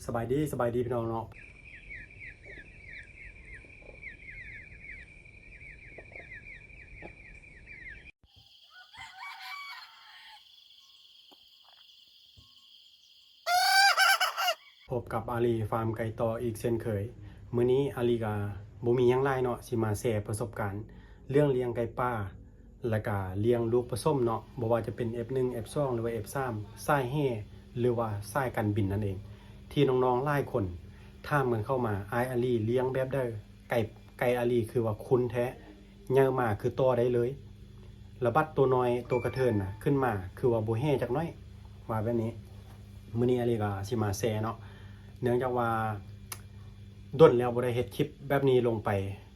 ສະບາຍດີ ສະບາຍດີພີ່ນ້ອງເນາະ. ພົບກັບອາລີຟາມໄກ່ຕໍ່ອີກເຊັ່ນເຄີຍ. ມື້ນີ້ອາລີກະບໍ່ມີຫຍັງຫຼາຍເນາະ, ຊິມາແຊປະສົບການເລື່ອງລ້ຽງໄກ່ປ່າ ແລະກະລ້ຽງລູກປະສົມເນາະ, ບໍ່ວ່າຈະເປັນ ເອັຟໜຶ່ງ ເອັຟສອງ ຫຼືວ່າ ເອັຟສາມ ສາຍແຮ່ ຫຼືວ່າສາຍການບິນນັ້ນເອງ ທີ່ນ້ອງໆຫຼາຍຄົນຖາມກັນເຂົ້າມາ, ອ້າຍອາລີລ້ຽງແບບໃດ? ໄກ່ ໄກ່ອາລີຄືວ່າຄຸນແທ້, ໃຫຍ່ມາຄືຕໍ່ໄດ້ເລີຍ, ລະບັດໂຕນ້ອຍໂຕກະເທີນນະ ຂຶ້ນມາຄືວ່າບໍ່ແຮ່ຈັກໜ້ອຍ ວ່າແບບນີ້. ມື້ນີ້ອາລີກໍຊິມາແຊເນາະ, ເນື່ອງຈາກວ່າດົນແລ້ວບໍ່ໄດ້ເຮັດຄລິບແບບນີ້ລົງໄປ,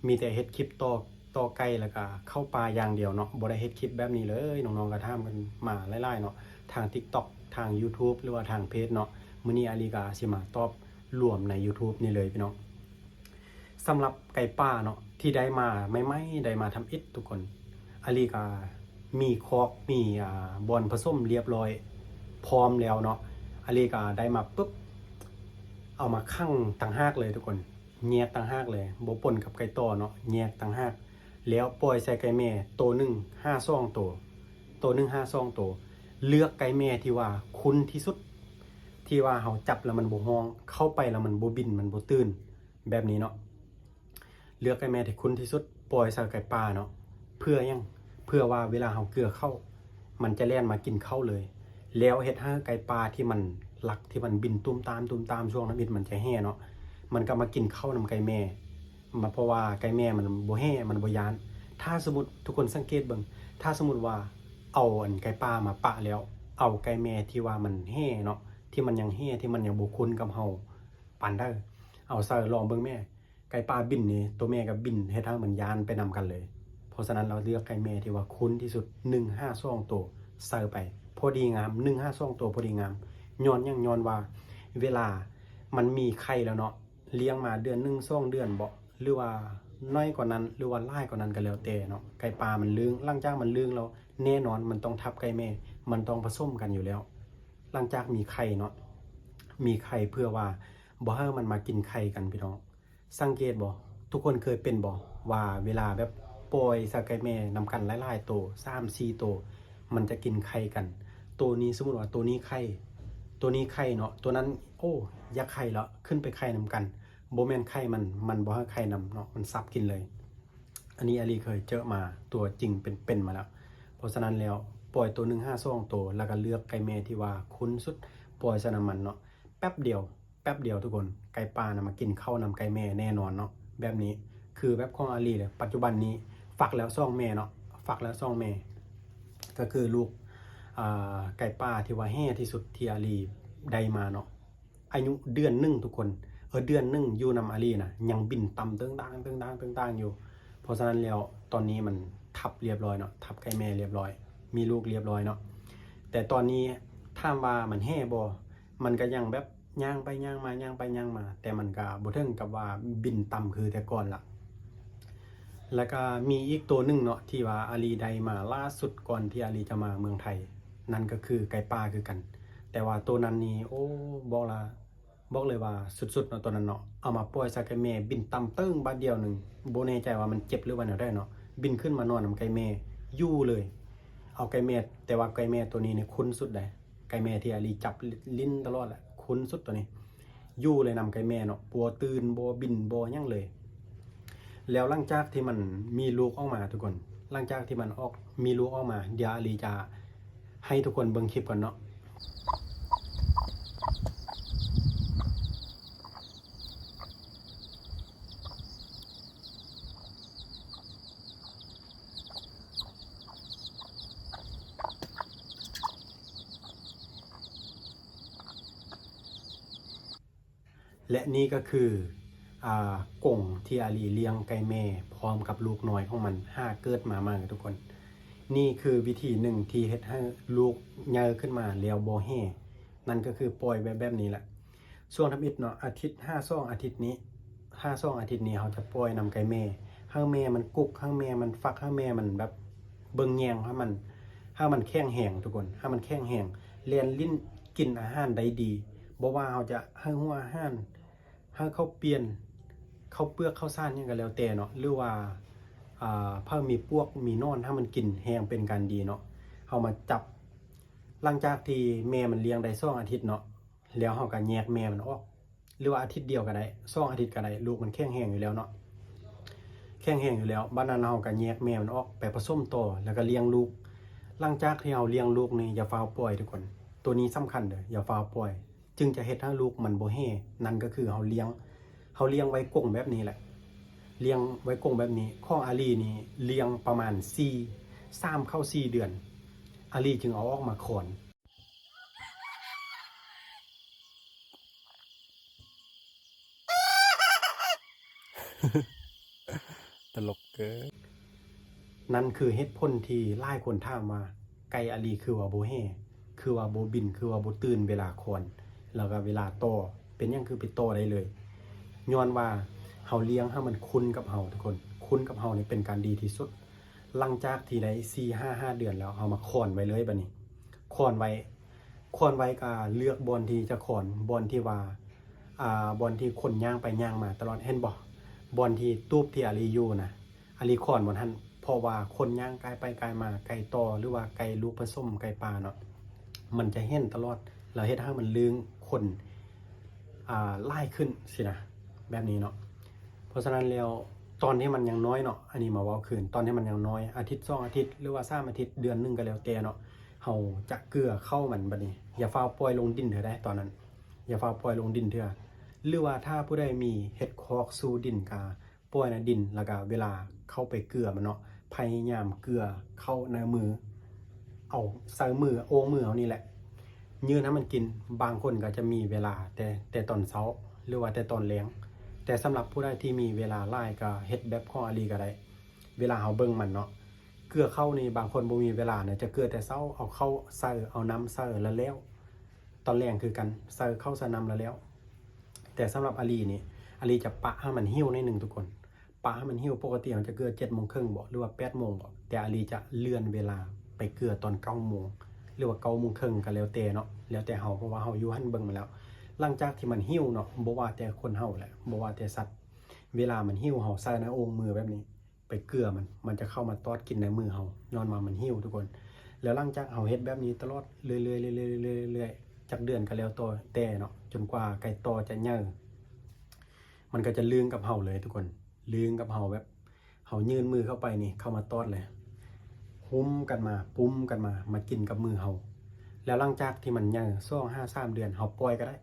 ມີແຕ່ເຮັດຄລິບຕໍ່ ຕໍ່ໄກ່ ແລ້ວກໍເຂົ້າປ່າຢ່າງດຽວເນາະ, ບໍ່ໄດ້ເຮັດຄລິບແບບນີ້ເລີຍ. ນ້ອງໆກໍຖາມກັນມາຫຼາຍໆເນາະ, ທາງ TikTok ທາງ YouTube ຫຼືວ່າທາງເພຈເນາະ. ມື້ນີ້ອາລີກໍຊິມາຕອບລວມໃນ YouTube ນີ້ເລີຍພີ່ນ້ອງ. ສຳລັບໄກ່ປ່າເນາະ ທີ່ໄດ້ມາໃໝ່ໆ ໄດ້ມາທຳອິດທຸກຄົນ, ອາລີກະມີຄອກ ມີ ອ່າ ບ່ອນປະສົມລຽບລ້ອຍ ພ້ອມແລ້ວເນາະ. ອາລີກະໄດ້ມາປຶບ ເອົາມາຂັງຕ່າງຫາກເລີຍທຸກຄົນ, ແຍກຕ່າງຫາກເລີຍ, ບໍ່ປົນກັບໄກ່ຕໍ່ເນາະ, ແຍກຕ່າງຫາກ ແລ້ວປ່ອຍໃສ່ໄກ່ແມ່ໂຕໜຶ່ງຫາສອງໂຕ, ໂຕໜຶ່ງຫາສອງໂຕ. ເລືອກໄກ່ແມ່ທີ່ວ່າຄຸນທີ່ສຸດ, ທີ່ວ່າເຮົາຈັບແລ້ວມັນບໍ່ຮ້ອງ, ເຂົ້າໄປແລ້ວມັນບໍ່ບິນ ມັນບໍ່ຕື່ນ ແບບນີ້ເນາະ. ເລືອກໄກ່ແມ່ທີ່ຄຸນທີ່ສຸດ ປ່ອຍໃສ່ໄກ່ປ່າເນາະ. ເພື່ອຫຍັງ? ເພື່ອວ່າເວລາເຮົາເກືອເຂົ້າ ມັນຈະແລ່ນມາກິນເຂົ້າເລີຍ, ແລ້ວເຮັດໃຫ້ໄກ່ປ່າທີ່ມັນລັກ ທີ່ມັນບິນຕຸ້ມຕາມ ຕຸ້ມຕາມ ຊ່ວງທຳອິດມັນຈະແຮ່ເນາະ, ມັນກໍມາກິນເຂົ້ານຳໄກ່ແມ່. ມາ ເພາະວ່າໄກ່ແມ່ມັນບໍ່ແຮ່ ມັນບໍ່ຢ້ານ. ຖ້າສົມມຸດ ທຸກຄົນສັງເກດເບິ່ງ, ຖ້າສົມມຸດວ່າເອົາອັນໄກ່ປ່າມາປະແລ້ວ ເອົາໄກ່ແມ່ທີ່ວ່າມັນແຮ່ເນາະ, ທີ່ມັນຍັງແຮ່ ທີ່ມັນຍັງບໍ່ຄຸ້ນກັບເຮົາປານໃດ ເອົາໃສ່ລອງເບິ່ງແມ້. ໄກ່ປ່າບິນນີ້ ໂຕແມ່ກໍບິນ ເຮັດໃຫ້ມັນຢ້ານໄປນຳກັນເລີຍ. ເພາະສະນັ້ນ ເຮົາເລືອກໄກ່ແມ່ທີ່ວ່າຄຸນທີ່ສຸດ ໜຶ່ງຫາສອງໂຕ ໃສ່ໄປ ພໍດີງາມ, ໜຶ່ງຫາສອງໂຕ ພໍດີງາມ. ຍ້ອນຫຍັງ? ຍ້ອນວ່າເວລາມັນມີໄຂ່ແລ້ວເນາະ, ລ້ຽງມາເດືອນໜຶ່ງ ສອງເດືອນບໍ ຫຼືວ່ານ້ອຍກວ່ານັ້ນ ຫຼືວ່າຫຼາຍກວ່ານັ້ນກໍແລ້ວແຕ່ເນາະ, ໄກ່ປ່າມັນລຶ້ງ, ຫຼັງຈາກມັນລຶ້ງແລ້ວ ແນ່ນອນມັນຕ້ອງທັບໄກ່ແມ່, ມັນຕ້ອງປະສົມກັນຢູ່ແລ້ວ. ຫຼັງຈາກມີໄຂ່ເນາະ, ມີໄຂ່ເພື່ອວ່າບໍ່ໃຫ້ມັນມາກິນໄຂ່ກັນ ພີ່ນ້ອງ. ສັງເກດບໍ່? ທຸກຄົນເຄີຍເປັນບໍ່ ວ່າເວລາແບບປ່ອຍໃສ່ໄກ່ແມ່ນຳກັນຫຼາຍໆໂຕ ສາມສີ່ໂຕ ມັນຈະກິນໄຂ່ກັນ. ໂຕນີ້ ສົມມຸດວ່າໂຕນີ້ໄຂ່ ໂຕນີ້ໄຂ່ເນາະ, ໂຕນັ້ນ ໂອ້ ຢາກໄຂ່ລະ ຂຶ້ນໄປໄຂ່ນຳກັນ. ບໍ່ແມ່ນໄຂ່ມັນ, ມັນບໍ່ໃຫ້ໄຂ່ນຳເນາະ, ມັນສັບກິນເລີຍ. ອັນນີ້ອາລີເຄີຍເຈີມາ ຕົວຈິງເປັນໆມາແລ້ວ. ເພາະສະນັ້ນແລ້ວ ປ່ອຍໂຕໜຶ່ງຫາສອງໂຕ ແລ້ວກໍເລືອກໄກ່ແມ່ທີ່ວ່າຄຸນສຸດ ປ່ອຍໃສ່ນຳມັນເນາະ. ແປັບດຽວ ແປັບດຽວທຸກຄົນ ໄກ່ປ່ານະມາກິນເຂົ້ານຳໄກ່ແມ່ແນ່ນອນເນາະ. ແບບນີ້ຄືແບບຂອງອາລີເລີຍ. ປັດຈຸບັນນີ້ຟັກແລ້ວສອງແມ່ເນາະ, ຟັກແລ້ວສອງແມ່ ກໍຄືລູກ ອ່າ ໄກ່ປ່າທີ່ວ່າແຮ່ທີ່ສຸດທີ່ອາລີໄດ້ມາເນາະ. ອາຍຸເດືອນໜຶ່ງທຸກຄົນ, ເອີ ເດືອນໜຶ່ງຢູ່ນຳອາລີນະ ຍັງບິນຕ່ຳເຕີງຕ່າງ ເຕີງຕ່າງ ເຕີງຕ່າງຢູ່. ເພາະສະນັ້ນແລ້ວ ຕອນນີ້ມັນທັບລຽບລ້ອຍເນາະ, ທັບໄກ່ແມ່ລຽບລ້ອຍ, ມີລູກລຽບລ້ອຍເນາະ. ແຕ່ຕອນນີ້ຖາມວ່າມັນແຮ່ບໍ່? ມັນກໍຍັງແບບຍ່າງໄປຍ່າງມາ ຍ່າງໄປຍ່າງມາ, ແຕ່ມັນກໍບໍ່ເຖິງກັບວ່າບິນຕ່ຳຄືແຕ່ກ່ອນລະ. ແລ້ວກໍມີອີກໂຕໜຶ່ງເນາະ ທີ່ວ່າອາລີໄດ້ມາລ່າສຸດກ່ອນທີ່ອາລີຈະມາເມືອງໄທ, ນັ້ນກໍຄືໄກ່ປ່າຄືກັນ. ແຕ່ວ່າໂຕນັ້ນນີ້ ໂອ້ ບອກລະ ບອກເລີຍວ່າສຸດໆເນາະ ໂຕນັ້ນເນາະ. ເອົາມາປ່ອຍໃສ່ໄກ່ແມ່ ບິນຕ່ຳເຕີງບາດດຽວໜຶ່ງ, ບໍ່ແນ່ໃຈວ່າມັນເຈັບ ຫຼືວ່າແນວໃດເນາະ, ບິນຂຶ້ນມານອນນຳໄກ່ແມ່ຢູ່ເລີຍ. ເອົາໄກ່ແມ່ ແຕ່ວ່າໄກ່ແມ່ໂຕນີ້ນີ້ຄຸ້ນສຸດໃດ໋, ໄກ່ແມ່ທີ່ອາລີຈັບຫຼິ້ນຕະຫຼອດແຫຼະ, ຄຸ້ນສຸດໂຕນີ້. ຢູ່ເລີຍນຳໄກ່ແມ່ເນາະ, ບໍ່ຕື່ນ ບໍ່ບິນ ບໍ່ຫຍັງເລີຍ. ແລ້ວຫຼັງຈາກທີ່ມັນມີລູກອອກມາທຸກຄົນ, ຫຼັງຈາກທີ່ມັນອອກ ມີລູກອອກມາ, ດຽວອາລີຈະໃຫ້ທຸກຄົນເບິ່ງຄລິບກ່ອນເນາະ. ແລະນີ້ກໍຄື ອ່າ ກົງທີ່ອາລີລ້ຽງໄກ່ແມ່ພ້ອມກັບລູກນ້ອຍຂອງມັນ ຫາເກີດມາໃໝ່ທຸກຄົນ. ນີ້ຄືວິທີໜຶ່ງທີ່ເຮັດໃຫ້ລູກໃຫຍ່ຂຶ້ນມາແລ້ວບໍ່ແຮ່, ນັ້ນກໍຄືປ່ອຍແບບ ແບບນີ້ແຫຼະ. ຊ່ວງທຳອິດເນາະ ອາທິດ ຫາສອງອາທິດນີ້ ຫາສອງອາທິດນີ້ ເຮົາຈະປ່ອຍນຳໄກ່ແມ່ ໃຫ້ແມ່ມັນກຸກ ໃຫ້ແມ່ມັນຟັກ ໃຫ້ແມ່ມັນແບບເບິ່ງແຍງ ໃຫ້ມັນ ໃຫ້ມັນແຂງແຮງທຸກຄົນ ໃຫ້ມັນແຂງແຮງ ແລ່ນຫຼິ້ນ ກິນອາຫານໄດ້ດີ. ບໍ່ວ່າເຮົາຈະໃຫ້ຫົວອາຫານ, ໃຫ້ເຂົ້າປ່ຽນ, ເຂົ້າເປືອກ, ເຂົ້າສານຫຍັງກໍແລ້ວແຕ່ເນາະ ຫຼືວ່າ ອ່າ ໃຫ້ມີປວກມີໜອນໃຫ້ມັນກິນແຮງເປັນການດີເນາະ. ເຮົາມາຈັບ ຫຼັງຈາກທີ່ແມ່ມັນລ້ຽງໄດ້ສອງອາທິດເນາະ ແລ້ວເຮົາກໍແຍກແມ່ມັນອອກ ຫຼືວ່າອາທິດດຽວກໍໄດ້ ສອງອາທິດກໍໄດ້ ລູກມັນແຂງແຮງຢູ່ແລ້ວເນາະ ແຂງແຮງຢູ່ແລ້ວ. ບາດນັ້ນເຮົາກໍແຍກແມ່ມັນອອກໄປປະສົມຕໍ່ ແລ້ວກໍລ້ຽງລູກ. ຫຼັງຈາກທີ່ເຮົາລ້ຽງລູກນີ້ ຢ່າຟ້າວປ່ອຍທຸກຄົນ, ໂຕນີ້ສຳຄັນເດີ້ ຢ່າຟ້າວປ່ອຍ ຈຶ່ງຈະເຮັດໃຫ້ລູກມັນບໍ່ແຮ່. ນັ້ນກໍຄືເຮົາລ້ຽງ ເຮົາລ້ຽງໄວ້ກົງແບບນີ້ແຫຼະ ລ້ຽງໄວ້ກົງແບບນີ້. ຂອງອາລີນີ້ລ້ຽງປະມານສີ່ ສາມເຂົ້າສີ່ເດືອນ ອາລີຈຶ່ງເອົາອອກມາຄອນ. ຕະຫຼົກເກີນ. ນັ້ນຄືເຫດຜົນທີ່ຫຼາຍຄົນຖາມວ່າ ໄກ່ອາລີຄືວ່າບໍ່ແຮ່ ຄືວ່າບໍ່ບິນ ຄືວ່າບໍ່ຕື່ນເວລາຄອນ ແລ້ວກໍເວລາຕໍ່ ເປັນຫຍັງຄືໄປຕໍ່ໄດ້ເລີຍ? ຍ້ອນວ່າເຮົາລ້ຽງໃຫ້ມັນຄຸ້ນກັບເຮົາທຸກຄົນ, ຄຸ້ນກັບເຮົານີ້ເປັນການດີທີ່ສຸດ. ຫຼັງຈາກທີ່ໄດ້ສີ່ຫ້າ ຫ້າເດືອນແລ້ວ ເຮົາມາຄອນໄວ້ເລີຍບາດນີ້ ຄອນໄວ້ ຄອນໄວ້ກໍເລືອກບ່ອນທີ່ຈະຄອນ ບ່ອນທີ່ວ່າ ອ່າ ບ່ອນທີ່ຄົນຍ່າງໄປຍ່າງມາຕະຫຼອດ ເຫັນບໍ່? ບ່ອນທີ່ຕູບທີ່ອາລີຢູ່ນະ ອາລີຄອນບ່ອນຫັ້ນ ເພາະວ່າຄົນຍ່າງກາຍໄປກາຍມາ ໄກ່ຕໍ່ ຫຼືວ່າໄກ່ລູກປະສົມ ໄກ່ປ່າເນາະ ມັນຈະເຫັນຕະຫຼອດ ແລ້ວເຮັດໃຫ້ມັນລຶ້ງຄົນ ອ່າ ຫຼາຍຂຶ້ນຊີ້ນະ ແບບນີ້ເນາະ. ເພາະສະນັ້ນແລ້ວ ຕອນທີ່ມັນຍັງນ້ອຍເນາະ ອັນນີ້ມາເວົ້າຄືນ ຕອນທີ່ມັນຍັງນ້ອຍ ອາທິດ ສອງອາທິດ ຫຼືວ່າສາມອາທິດ ເດືອນໜຶ່ງກໍແລ້ວແຕ່ເນາະ ເຮົາຈະເກືອເຂົ້າມັນ. ບາດນີ້ຢ່າຟ້າວປ່ອຍລົງດິນເທື່ອໃດ໋ ຕອນນັ້ນ ຢ່າຟ້າວປ່ອຍລົງດິນເທື່ອ ຫຼືວ່າຖ້າຜູ້ໃດມີເຮັດຄອກສູ່ດິນກະປ່ອຍໃນດິນ ແລ້ວກະເວລາເຂົ້າໄປເກືອມັນເນາະ ພະຍາຍາມເກືອເຂົ້າໃນມື ເອົາໃສ່ມື ໂອ້ງມືເຮົານີ້ແຫຼະ ຍື່ນໃຫ້ມັນກິນ. ບາງຄົນກໍຈະມີເວລາແຕ່ ແຕ່ຕອນເຊົ້າ ຫຼືວ່າແຕ່ຕອນແລງ ແຕ່ສຳລັບຜູ້ໃດທີ່ມີເວລາຫຼາຍກໍເຮັດແບບຂອງອາລີກໍໄດ້. ເວລາເຮົາເບິ່ງມັນເນາະ ເກືອເຂົ້ານີ້ ບາງຄົນບໍ່ມີເວລານະ ຈະເກືອແຕ່ເຊົ້າ ເອົາເຂົ້າໃສ່ ເອົານ້ຳໃສ່ແລ້ວແລ້ວ ຕອນແລງຄືກັນ ໃສ່ເຂົ້າໃສ່ນ້ຳແລ້ວແລ້ວ. ແຕ່ສຳລັບອາລີນີ້ ອາລີຈະປະໃຫ້ມັນຫິວໜ້ອຍໜຶ່ງທຸກຄົນ ປະໃຫ້ມັນຫິວ. ປົກກະຕິເຮົາຈະເກືອເຈັດໂມງເຄິ່ງບໍ ຫຼືວ່າແປດໂມງບໍ ແຕ່ອາລີຈະເລື່ອນເວລາໄປເກືອຕອນເກົ້າໂມງ ຫຼືວ່າເກົ້າໂມງເຄິ່ງກໍແລ້ວແຕ່ເນາະ ແລ້ວແຕ່ເຮົາ ເພາະວ່າເຮົາຢູ່ຫັ້ນເບິ່ງມາແລ້ວ. ຫຼັງຈາກທີ່ມັນຫິວເນາະ ບໍ່ວ່າແຕ່ຄົນເຮົາແຫຼະ ບໍ່ວ່າແຕ່ສັດ ເວລາມັນຫິວ ເຮົາໃສ່ໃນໂອ້ງມືແບບນີ້ ໄປເກືອມັນ ມັນຈະເຂົ້າມາຕອດກິນໃນມືເຮົາ ຍ້ອນວ່າມັນຫິວທຸກຄົນ. ແລ້ວຫຼັງຈາກເຮົາເຮັດແບບນີ້ຕະຫຼອດເລື້ອຍໆ ເລື້ອຍໆ ເລື້ອຍໆ ຈັກເດືອນກໍແລ້ວແຕ່ເນາະ ຈົນກວ່າໄກ່ຕໍ່ຈະໃຫຍ່ ມັນກໍຈະລຶ້ງກັບເຮົາເລີຍທຸກຄົນ ລຶ້ງກັບເຮົາ ແບບເຮົາຍື່ນມືເຂົ້າໄປນີ້ ເຂົ້າມາຕອດເລີຍ ຫຸ້ມກັນມາ ປຸ້ມກັນມາ ມາກິນກັບມືເຮົາ. ແລ້ວຫຼັງຈາກທີ່ມັນໃຫຍ່ ສອງຫາສາມເດືອນ ເຮົາປ່ອຍກໍໄດ້.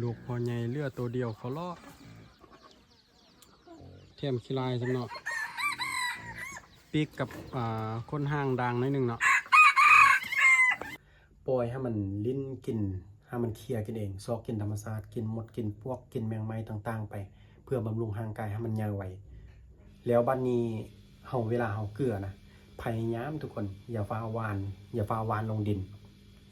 ລູກພໍ່ໃຫຍ່ເຫຼືອໂຕດຽວ ຂໍເລາະ ແຖມຂີ້ລາຍຊ້ຳເນາະ ປີກກັບ ອ່າ ຂົນຫາງດ່າງໜ້ອຍໜຶ່ງເນາະ. ປ່ອຍໃຫ້ມັນຫຼິ້ນກິນ ໃຫ້ມັນເຄຍກິນເອງ ຊອກກິນທຳມະຊາດ ກິນມົດ ກິນປວກ ກິນແມງໄມ້ຕ່າງໆໄປ ເພື່ອບຳລຸງຮ່າງກາຍໃຫ້ມັນໃຫຍ່ໄວ. ແລ້ວບັດນີ້ເຮົາ ເວລາເຮົາເກືອນະ ພະຍາຍາມທຸກຄົນ ຢ່າຟ້າວຫວ່ານ ຢ່າຟ້າວຫວ່ານລົງດິນ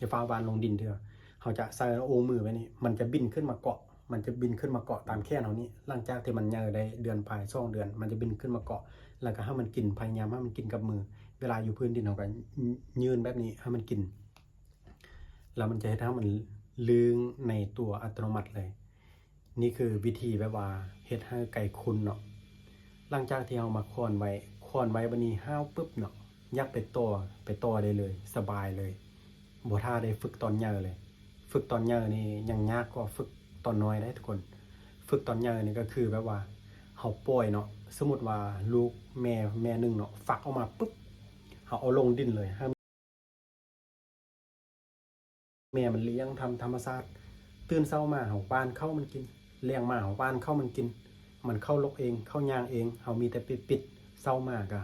ຢ່າຟ້າວຫວ່ານລົງດິນເທື່ອ. ເຮົາຈະໃສ່ໂອ້ງມືແບບນີ້ ມັນຈະບິນຂຶ້ນມາເກາະ ມັນຈະບິນຂຶ້ນມາເກາະຕາມແຂນເຮົານີ້ ຫຼັງຈາກທີ່ມັນໃຫຍ່ໄດ້ເດືອນປາຍ ສອງເດືອນ ມັນຈະບິນຂຶ້ນມາເກາະ ແລ້ວກໍໃຫ້ມັນກິນ ພະຍາຍາມໃຫ້ມັນກິນກັບມື. ເວລາຢູ່ພື້ນດິນ ເຮົາກໍຍື່ນແບບນີ້ໃຫ້ມັນກິນ ແລ້ວມັນຈະເຮັດໃຫ້ມັນລຶ້ງໃນຕົວອັດຕະໂນມັດເລີຍ. ນີ້ຄືວິທີແບບວ່າເຮັດໃຫ້ໄກ່ຄຸ້ນເນາະ. ຫຼັງຈາກທີ່ເຮົາມາຄອນໄວ້ ຄອນໄວ້ ບັດນີ້ຫ້າວປຶບເນາະ ຢາກໄປຕໍ່ ໄປຕໍ່ໄດ້ເລີຍ ສະບາຍເລີຍ ບໍ່ຖ້າໄດ້ຝຶກຕອນໃຫຍ່ເລີຍ. ຝຶກຕອນໃຫຍ່ນີ້ຍັງຍາກກວ່າຝຶກຕອນນ້ອຍເດ້ທຸກຄົນ. ຝຶກຕອນໃຫຍ່ນີ້ກໍຄືແບບວ່າເຮົາປ່ອຍເນາະ ສົມມຸດວ່າລູກແມ່ ແມ່ໜຶ່ງເນາະ ຟັກອອກມາປຶບ ເຮົາເອົາລົງດິນເລີຍ ໃຫ້ ແມ່ມັນລ້ຽງຕາມທຳມະຊາດ. ຕື່ນເຊົ້າມາເຮົາຫວ່ານເຂົ້າມັນກິນ ແລງມາເຮົາຫວ່ານເຂົ້າມັນກິນ. ມັນເຂົ້າລົກເອງ ເຂົ້າຍ່າງເອງ ເຮົາມີແຕ່ໄປປິດ. ເຊົ້າມາກະ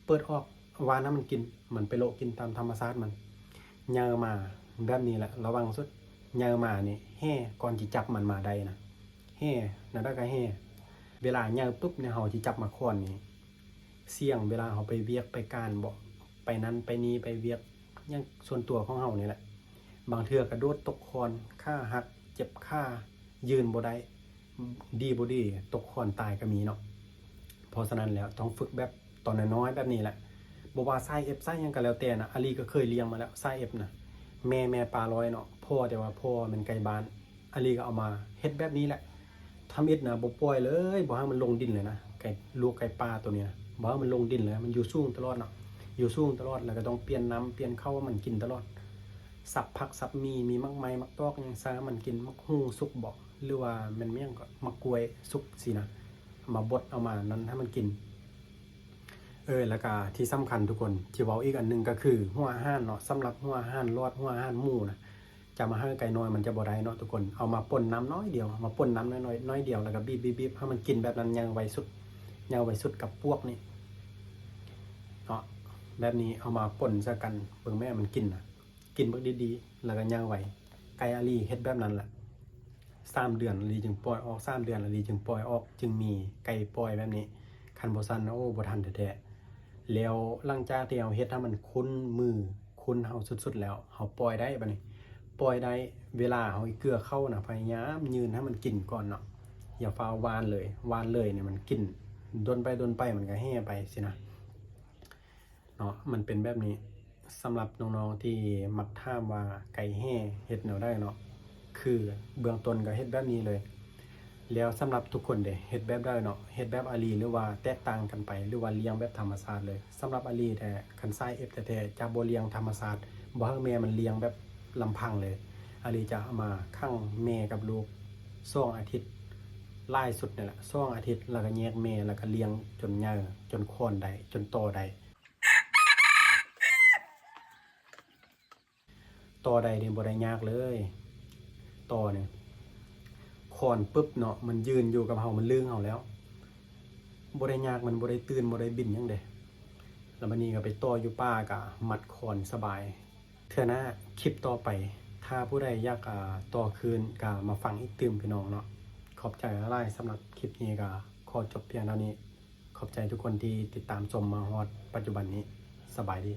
ເປີດອອກຫວ່ານໃຫ້ມັນກິນ ມັນໄປໂລະກິນຕາມທຳມະຊາດມັນ. ໃຫຍ່ມາແບບນີ້ແຫຼະ ລະວັງສຸດ ໃຫຍ່ມານີ້ແຮ່ ກ່ອນຊິຈັບມັນມາໄດ້ນະ ແຮ່ ແນວໃດກະແຮ່. ເວລາໃຫຍ່ປຶບນີ້ ເຮົາຊິຈັບມາຄອນນີ້ ສ່ຽງເວລາເຮົາໄປວຽກໄປການບໍ ໄປນັ້ນໄປນີ້ ໄປວຽກຫຍັງສ່ວນຕົວຂອງເຮົານີ້ແຫຼະ ບາງເທື່ອກະໂດດຕົກຄອນ ຂາຫັກ ເຈັບຂາ ຢືນບໍ່ໄດ້ ດີບໍ່ດີຕົກຄອນຕາຍກະມີເນາະ. ເພາະສະນັ້ນແລ້ວ ຕ້ອງຝຶກແບບຕອນນ້ອຍໆແບບນີ້ແຫຼະ. ບໍ່ວ່າສາຍເອັຟ ສາຍຫຍັງກະແລ້ວແຕ່ນະ ອາລີກະເຄີຍລ້ຽງມາແລ້ວ ສາຍເອັຟນະ. ແມ່ ແມ່ປາລອຍເນາະ ພໍ່ ແຕ່ວ່າພໍ່ແມ່ນໄກ່ບ້ານ. ອາລີກໍເອົາມາເຮັດແບບນີ້ແຫຼະ ທຳອິດນະ ບໍ່ປ່ອຍເລີຍ ບໍ່ໃຫ້ມັນລົງດິນເລີຍນະ ໄກ່ ລູກໄກ່ປ່າໂຕນີ້ນະ ບໍ່ໃຫ້ມັນລົງດິນເລີຍ ມັນຢູ່ສູງຕະຫຼອດເນາະ ຢູ່ສູງຕະຫຼອດ ແລ້ວກໍຕ້ອງປ່ຽນນ້ຳປ່ຽນເຂົ້າໃຫ້ມັນກິນຕະຫຼອດ ສັບຜັກສັບໝີ່ ມີໝາກໄມ້ໝາກຕອກຫຍັງໃສ່ໃຫ້ມັນກິນ ໝາກຫຸ່ງສຸກບໍ ຫຼືວ່າແມ່ນຫຍັງກໍ ໝາກກ້ວຍສຸກຊີ້ນະ ເອົາມາບົດ ເອົາມານັ້ນໃຫ້ມັນກິນ. ເອີ ແລ້ວກະທີ່ສຳຄັນທຸກຄົນ ທີ່ເວົ້າອີກອັນໜຶ່ງກໍຄືຫົວອາຫານເນາະ ສຳລັບຫົວອາຫານຫຼອດ ຫົວອາຫານໝູນະ ຈະມາໃຫ້ໄກ່ນ້ອຍມັນຈະບໍ່ໄດ້ເນາະທຸກຄົນ. ເອົາມາປົນນ້ຳໜ້ອຍດຽວ ມາປົນນ້ຳໜ້ອຍໆ ໜ້ອຍດຽວ ແລ້ວກໍບີບໆໆ ໃຫ້ມັນກິນແບບນັ້ນ ຍ່າງໄວສຸດ ຍ່າງໄວສຸດກັບປວກນີ້ເນາະ. ແບບນີ້ເອົາມາປົນໃສ່ກັນ ເບິ່ງແມ່ມັນກິນນະ ກິນບັກດີໆ ແລ້ວກໍຍ່າງໄວ. ໄກ່ອາລີເຮັດແບບນັ້ນແຫຼະ ສາມເດືອນອາລີຈຶ່ງປ່ອຍອອກ ສາມເດືອນອາລີຈຶ່ງປ່ອຍອອກ ຈຶ່ງມີໄກ່ປ່ອຍແບບນີ້ ຄັນບໍ່ຊັ້ນ ໂອ້ ບໍ່ທັນແທ້ໆ. ແລ້ວຫຼັງຈາກທີ່ເຮົາເຮັດໃຫ້ມັນຄຸ້ນມື ຄຸ້ນເຮົາສຸດໆແລ້ວ ເຮົາປ່ອຍໄດ້ບາດນີ້ ປ່ອຍໄດ້ ເວລາເຮົາເກືອເຂົ້ານະ ພະຍາຍາມຍື່ນໃຫ້ມັນກິນກ່ອນເນາະ ຢ່າຟ້າວຫວ່ານເລີຍ ຫວ່ານເລີຍນີ້ມັນກິນ ດົນໄປດົນໄປມັນກໍແຫ້ໄປຊີ້ນະເນາະ ມັນເປັນແບບນີ້. ສຳລັບນ້ອງໆທີ່ມັກຖາມວ່າໄກ່ແຫ້ເຮັດແນວໃດເນາະ ຄືເບື້ອງຕົ້ນກໍເຮັດແບບນີ້ເລີຍ. ແລ້ວສຳລັບທຸກຄົນເດ ເຮັດແບບໃດເນາະ ເຮັດແບບອາລີ ຫຼືວ່າແຕກຕ່າງກັນໄປ ຫຼືວ່າລ້ຽງແບບທຳມະຊາດເລີຍ? ສຳລັບອາລີແທ້ ຄັນສາຍເອັຟແທ້ໆ ຈະບໍ່ລ້ຽງທຳມະຊາດ ບໍ່ໃຫ້ແມ່ມັນລ້ຽງແບບລຳພັງເລີຍ. ອາລີຈະເອົາມາຂັງແມ່ກັບລູກສອງອາທິດ ຫຼາຍສຸດນີ້ແຫຼະ ສອງອາທິດ ແລ້ວກໍແຍກແມ່ ແລ້ວກໍລ້ຽງຈົນໃຫຍ່ ຈົນຄອນໄດ້ ຈົນຕໍ່ໄດ້. ຕໍ່ໄດ້ນີ້ບໍ່ໄດ້ຍາກເລີຍ ຕໍ່ນີ້ ຄອນປຶບເນາະ ມັນຢືນຢູ່ກັບເຮົາ ມັນລຶ້ງເຮົາແລ້ວ ບໍ່ໄດ້ຍາກ ມັນບໍ່ໄດ້ຕື່ນ ບໍ່ໄດ້ບິນຫຍັງເດ້. ແລ້ວບາດນີ້ກໍໄປຕໍ່ຢູ່ປ່າ ກໍມັດຄອນສະບາຍ. ເທື່ອໜ້າ ຄລິບຕໍ່ໄປ ຖ້າຜູ້ໃດຢາກ ອາ ຕໍ່ຄືນ ກໍມາຟັງອີກຕື່ມ ພີ່ນ້ອງເນາະ. ຂອບໃຈຫຼາຍໆ ສຳລັບຄລິບນີ້ ກໍຂໍຈົບພຽງເທົ່ານີ້. ຂອບໃຈທຸກຄົນທີ່ຕິດຕາມຊົມມາຮອດປັດຈຸບັນນີ້. ສະບາຍດີ.